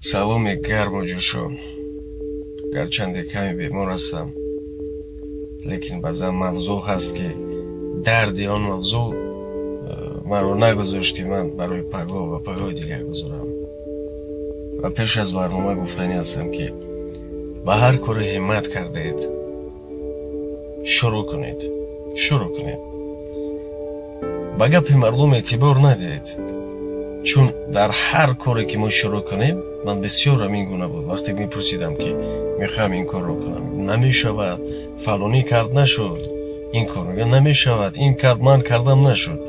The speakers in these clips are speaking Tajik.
Саломи гарму ҷӯшон. Гарчанде каме бемор ҳастам, лекин баъзан мавзӯъ ҳаст, ки дарди он мавзӯъ маро нагузошт, ки ман барои пагоҳ ва пагоҳи дигар гузорам. Ва пеш аз барнома гуфтанӣ ҳастам, ки ба ҳар коре ҳиммат кардаед, шурӯъ кунед, шурӯъ кунед. Ба гапи мардум эътибор надиҳед, чун дар ҳар коре ки мо шурӯъ кунем, ман бисёр ҳамин гуна буд. Вақте мепурсидам, ки мехоҳам ин корро кунам, намешавад, фалонӣ кард, нашуд, ин кор мега, намешавад, ин кард, ман кардам, нашуд.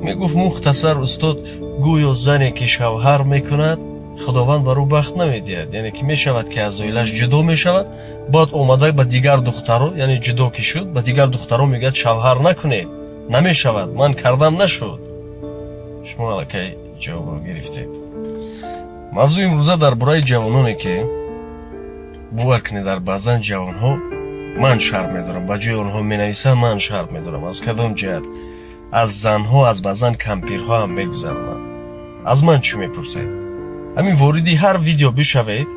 Мегуфт мухтасар устод: гӯё зане ки шавҳар мекунад, Худованд бар ӯ бахт намедиҳад, яъне ки мешавад, ки аз оилааш ҷудо мешавад, бояд омада ба дигар духтаро, яъне ҷудо ки шуд, ба дигар духтаро мегӯяд: шавҳар накунед, намешавад, ман кардам, нашуд. Шумо аллакай ҷавобро гирифтед. Мавзӯи имрӯза дар бораи ҷавононе, ки бовар кунед, дар баъзан ҷавонҳо ман шарм медорам. Ба ҷои онҳо менависам, ман шарм медорам. Аз кадом ҷиҳат? Аз занҳо, аз баъзан кампирҳо ҳам мегузаронанд. Аз ман чӣ мепурсед? Ҳамин вориди ҳар видео бишавед,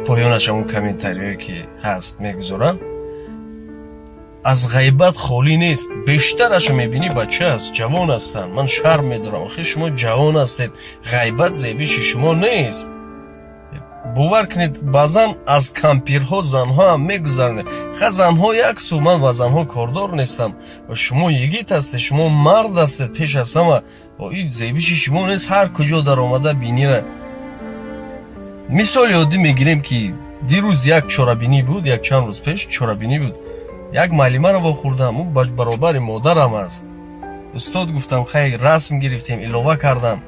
поёнаш ҳамун комментариҳое ки ҳаст, мегузоранд, аз ғайбат холӣ нест. Бештарашо мебинӣ, бача аст, ҷавон ҳастанд. Ман шарм медорам. Охир шумо ҷавон ҳастед, ғайбат зебиши шумо нест. Бовар кунед, баъзан аз кампирҳо, занҳо ҳам мегузаронед. Ха, занҳо як су, ман ба занҳо кордор нестам. Шумо йигит ҳастед, шумо мард ҳастед. Пеш аз ҳама ин зебиши шумо нест. Ҳар куҷо даромада бинира. Мисоли оддӣ мегирем, ки дирӯз як чорабинӣ буд, як чанд рӯз пеш чорабинӣ буд. Як муаллимаро вохӯрдам, ӯ баробари модарам аст. Устод, гуфтам, хай, расм гирифтем, илова кардам.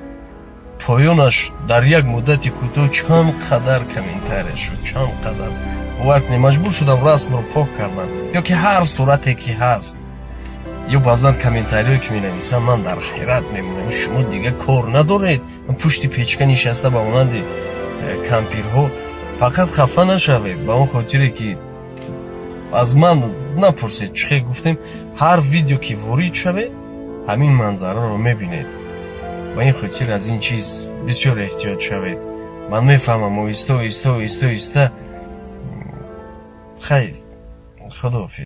Поёнаш дар як муддати кӯтоҳ чанд қадар комментария шуд, чанд қадар, бовар кунед, маҷбур шудам, расмро пок кардам. Ё ки ҳар сурате ки ҳаст, ё баъзан комментариҳое ки менависам, ман дар ҳайрат мемонам. Шумо дигар кор надоред, пушти печка нишаста, ба монанди кампирҳо? Фақат хафа нашавед ба он хотире, ки аз ман напурсед. Чӣ хел гуфтем, ҳар видео ки ворид шавед, ҳамин манзараро мебинед. Ба ин хотир аз ин чиз бисёр эҳтиёт шавед. Ман мефаҳмам, оҳиста оҳиста, оҳиста оҳиста. Хайр, худоҳофиз.